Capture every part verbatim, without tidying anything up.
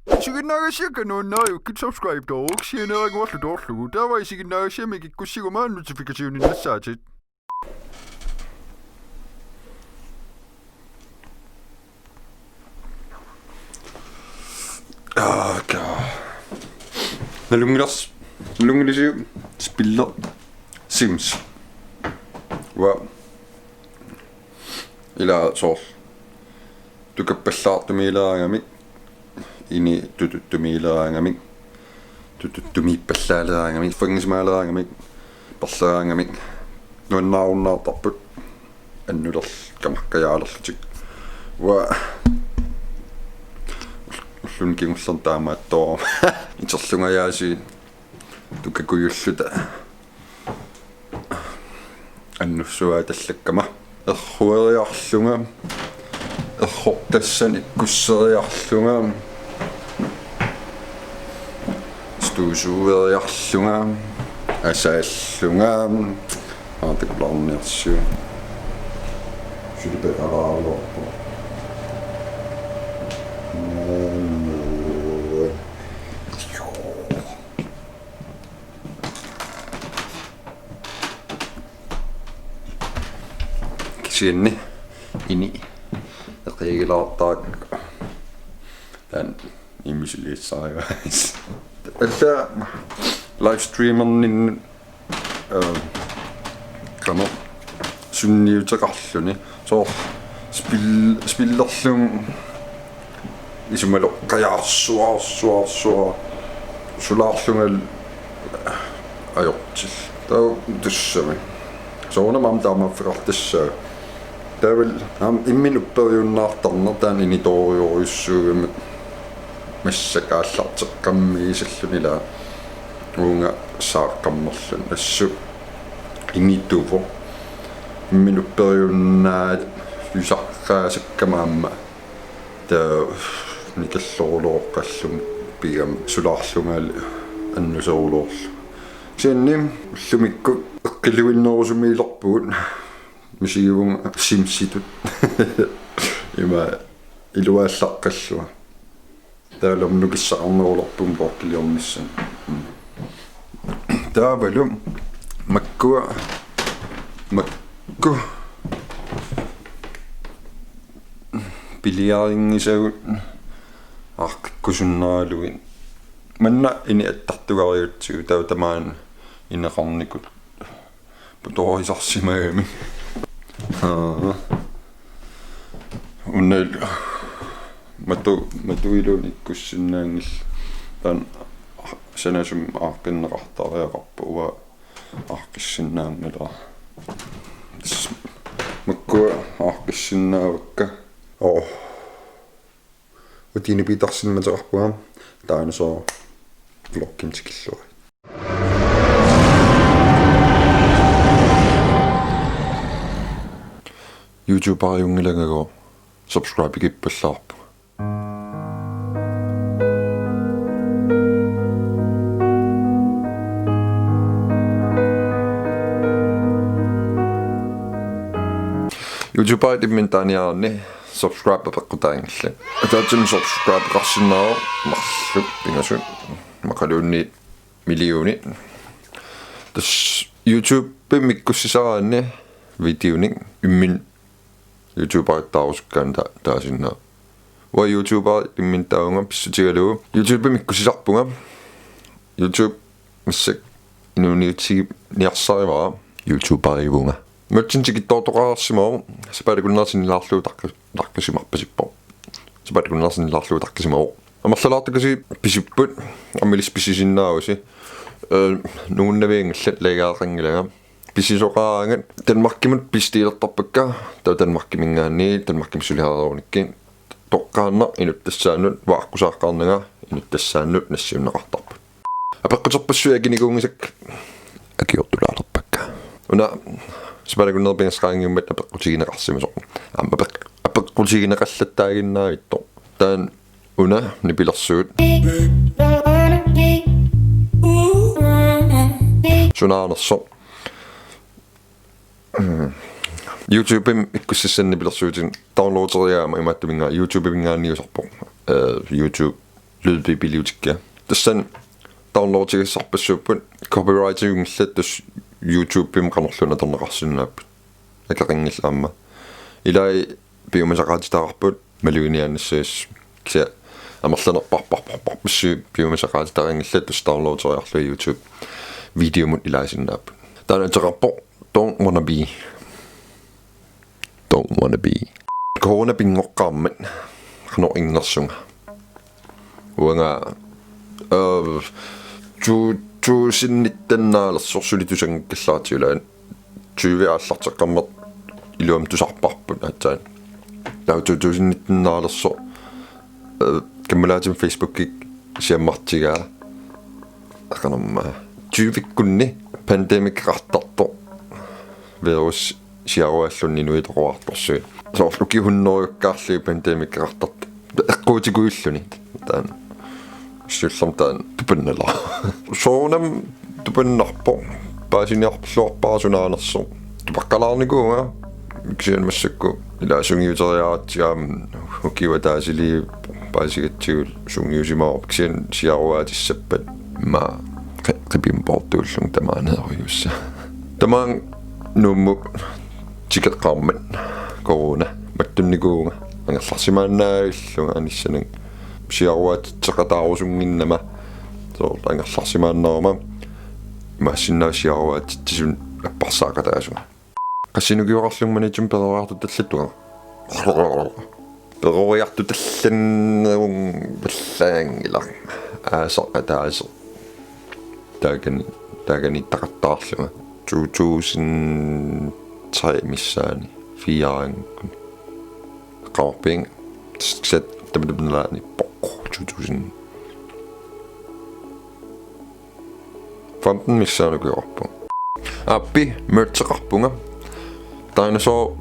Isiginnaagassiakka nuannariukkit subscribe-tooruk sianeeraguarlu toorlugu. Taava isiginnaagassiamik ikkussiguma notification-innassaatit. Aka. Nalunngilars-, nalunngilisiuk spiller Sims. Uanga ila soorlu tukappallaartumiileraangamik, ini tututtumiileraangamik, tututtumiippallaaleraangamik, fangisimaleraangamik, perleraangamik nuannaarunnaartarput annulerl-, kamarkajaalerlutik. Uanga ulluni kingullerni taamaattoorama iterlungajaasiit tukakujulluta annussuaatallakkama. Errueriarlunga, errortassani ikkusseriarlunga, stuusuueriarlunga, asaallunga, aartakulaarniarsiu. Sulipakalaarluarpoq. Kisianni ini eqiagilaartarakku taanna imisuliassarivaas. Alla livestreamerninni, eh, qanoq sunniuteqarluni. Soorlu spil-, spillerlunga isumaloqqajaarsuarsuarsua sulaarlunga ajortil. Taava tussami. Soorunami aamma taamaaffigartassaaq. Taavalu aamma imminut upperiunnaartarneq taanna initoorujorujussuugami massakkut aallarteqqammermiisilluni ila uunga saaqqammerluni assut inituvoq. Imminut upperiunnaat tusarqaasakkama aamma taava nikalloruloorlunga pigami sulaarlungalu annuseruloorlunga. Kisianni ullumikkut eqqiluinnerusumiilerpugut, misigivunga Simsitut. Ima iluaallaqqallunga. Taavalu nukissaqarnerulerpunga blokkiliornissannut. Mm. Taavalu makkua, makku piliarinngisagut aaqqikkusunnaralugit. Manna ini attartugarigatsigu taava tamaani ineqarnikut putorisarsimagami. Aa. Una matu-, matuiluunniit ikkussinnaanngillat. Taanna sanasumik aaqqinneqartariaqarpoq, uanga aaqqissinnaanngilara. Tassa makkua aaqqissinnaavakka. Oo. Uanga Tine Petersen-iuteqarpunga, taanna soorlu vloggimik tikilluarit. YouTuberiunngilangagooq, subscribe-ikippallaarpunga. YouTuberit imminnut taaniaraanni subscribe apeqqutaanngillat. Ataatsimi subscribe-eqarsinnaavoq marluk pingasut, imaluunniit millionit. Tassa YouTube-imi ikkussisaraanni videonik imminut YouTuberittaarusukkaanni ta-, taasinnaavoq. Uanga YouTuberit imminnut taavunga pissutigalugu. YouTube-imi ikkussisarpunga. YouTube massakkut inuuniutsiginiarsarivara. YouTuberivunga. Nutaatsinnut tikittoortoqarsimavoq, sapaatip akunnerani sinnilaarlugu taqqi-, taqqisimarpasippoq. Sapaatip akunnerani sinnilaarlugu taqqisimavoq. Amerlalaartaqisi pisipput, aamma ilissi pisisinnaavusi. Eh, nungunnavianngillat, likereqanngilanga. Pisisoqaraangat Danmarkimut pisitiilertarpakka, taava Danmarkiminngaanniit, Danmarkimi suliareerunikkit. Toqqaannaq inuttassaannut, uaqqusaaqqaarnanga inuttassaannut nassiunneqartarput. Apeqquterpassuit akinikuunngisakka akiortulaalerpakka. Una sapaatip akunneri pingasut qaangiummata apeqqutigineqarsimasoq. Aamma apeq-, apeqqutigineqallattaaginnavittoq. Taanna una nipilersuut. Sunaanersoq. Mm. YouTube-imi ikkussissanni nipilersuutinik downloaderigaama imaattuminnga-, YouTube-iminngaanniusarpoq. Eh, YouTube Lydbibliotekki. Tassani downloadigassarpassuupput, copyrightiunngillat, tassa YouTubemi qanorluunniit atorneqarsinnaapput. Akeqanngillat aamma. Ilai piumasaqaatitaqarput maluginiaannassagassat, kisianni amerlanerparparparparpassuit piumasaqaatitaqanngillat, tassa downloaderiarlugit YouTube videomut ilaasinnaapput. Taanna ateqarpoq Don't Wanna Be. Don't Wanna Be. Corona pinngoqqaarmat qanoq innersunga. Uanga, øh, to tusind nitten naalersoq suli tusanngakkallaratsigu, ilaa tyve aallarteqqammersoq iluamik tusarparput aatsaat. Taava to tusind nitten naalersoq, øh, kammalaatima Facebookikkut siammartigaa. Aqanerma. Tyvekkunni pandemikeqartartoq. Virus siarualluni inuit toquartorsuit. Soorlu ukiut hunnorujukkaarlugit pandemikeqartartoq. Eqquutikuulluni. Taanna. Siullermik taanna tupannala. Soorunami tupannarpoq. Paasiniarluarpara sunaanersoq. Tupaqqalaarnikuuvunga. Kisianni massakkut ilaa sungiuteriaratsigu aamma ukiup ataasiarluni paasigatsigu sungiusimavoq, kisianni siaruaatissappat immaqa qi-, qipimpoortuullunga tamaaneerujuussa. Tamaanga Nuummut tikeqqaarmat corona mattunnikuuvunga, angerlarsimaannaavillunga anissanik siaruaatitseqataarusunnginnama, soorlu angerlarsimaannaruma imaassinnaavoq siaruaatitsisunut apparsaaqataasunga. Qassinik ukioqarlunga Maniitsumi peroriartutallattunga. Peroriartutallannerupallaanngilaq. Aasaq ataaseq. Taakani, taakaniittaqattaarlunga. To tusind tre missaani. Fireanngikkunni. Qaarpiin. Sat tamatuma nalaaniippoq. To tusind femten missaani ukioqarpunga. Aappi, mercheqarpunga. Dinosaur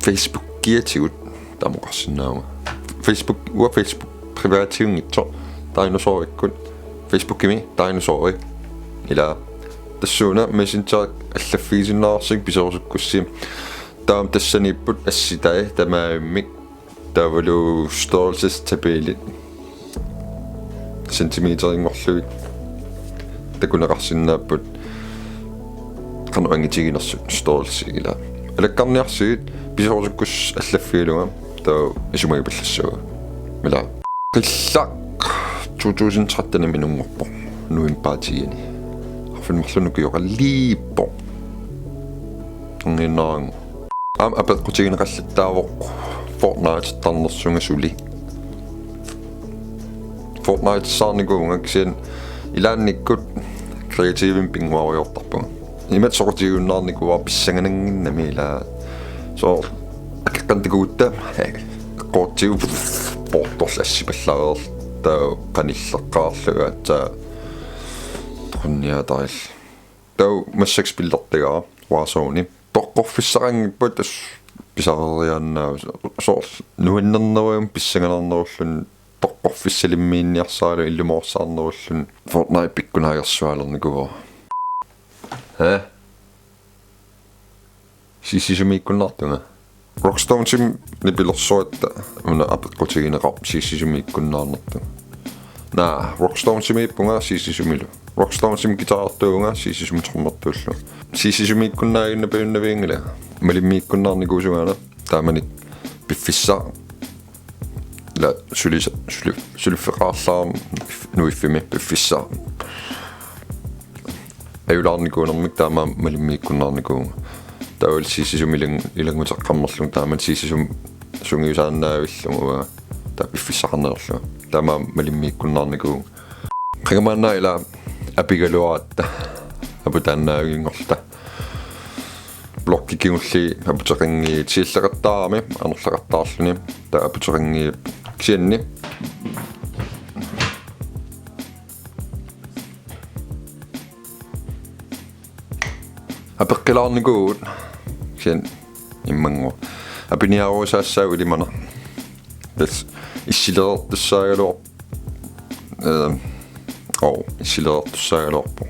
Facebookiatigut tamoqarsinnaavunga. Facebook, uanga Facebook privatiunngitsoq. Dinosaurikkut. Facebookimi Dinosauri. Ilaa. Tassuuna Messenger allaffigisinnaasarsi piserusukkussi. Taava tassaniipput assitai tamaavimmik. Taavalu størrelsestabelit. Centimeterinngorlugit. Takuneqarsinnaapput. Qanoq angitiginersut størrelse ilaa. Alakkarniarsigit piserusukkussi allaffigalunga. Taava isumagipallassuugut. Ilaa. Qillaq to tusind tretten-imi inunngorpoq. November ti-ani. Arfineq-marlunut ukioqaliippoq. Angiinnaangu. Aamma apeqqutigineqallattaavoq Fortnite-tarnersunga suli. Fortnite-saarnikuuvunga kisianni ilaannikkut kreativimik pinnguariartorpunga. Imatut soqutigiunnaarnikuuara pissanganannginnami ilaa. Soorlu akeqqantikkuutta eqqortigu poortorlu assipallaareerluta qanilleqqaarlugu aatsaat toqunniaatail. Taava massakkut spillertagara Warzone. Toqqorfissaqanngippat tassa pisariaannaa soorlu nuannernerujummik pissanganarnerulluni toqqorfissalimmiinniarsaralugu illumoorsaarnerulluni Fortnite pikkunaagersualernikuuara. Hæ? Sissisumiikkunnaartunga. Rockstones-imi nipilersuatta una apeqqutigineqarpoq sissisumiikkunnaarnertunga. Naa, Rockstones-imiippunga sissisumilu. Rockstones-imi guitarertuuvunga sissisumut trommertuullunga. Sissisumiikkunnaaginnarpiunnavianngilanga. Malimmiikkunnaarnikuusungaana taamani piffissaq. Ilaa sulisa-, suli-, suliffeqarluta nuiffimmi piffissaq. Ajulaarnikuunermik taama malimmiikkunnaarnikuuvunga. Taavalu sissisumik ilang-, ilannguteqqammerlunga taama sissisumik sungiusaannaavillunga uanga. Taava piffissaqarnerlunga. Taama malimmiikkunnaarnikuuvunga. Qanga maanna ilaa apigaluaratta. Aputaannaavinngorluta. Blokki kingulliit aputeqanngillat siulleqattaarami, anorleqattaarluni. Taava aputeqanngillat kisianni. Apeqqilaarnikuuvugut. Kisianni immannguaq. Apiniaruusaassaaq ilimana. Tassa issileertussaagaluarpoq. Ehm, oo, issileertussaagaluarpoq.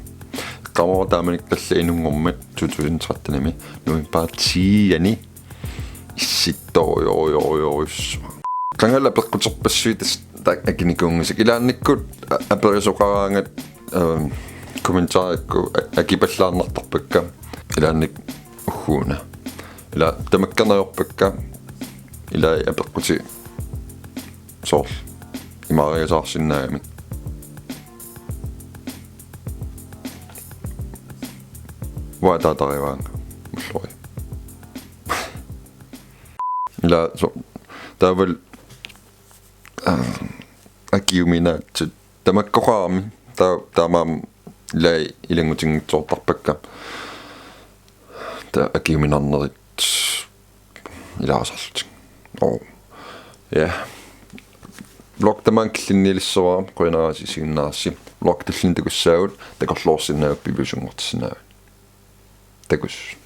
Qamara taamani tassa inunngormat to tusind tretten-imi. November ti-ani. Issittorujorujorujorujussuaq. Qangali apeqquterpassuit tassa Tak akinikuunngisakka. Ilaannikkut a-, aperisoqaraangat, ehm, kommentarikkut a-, akipallaarnartarpakka. Ilaannik ugguuna. Ila tamakkerneq ajorpakka. Ila apeqqutit soorlu imaariasaarsinnaagamik. Uanga taatarivaanga. Ullori. Ila so-, taavalu, ah, akiuminaatsut. Tamakkoqarami. Ta-, taamaammat ilai ilanngutinngitsoortarpakka. Ta akiuminarnerit ilaasarlutik. Oo. Ja. Vlog tamaanga killinniilissavara, qujanaq isiginnaarassi. Vlog tulliani takussaagut, takorloorsinnaavutit, piviusunngortissinnaavutit. Takuss.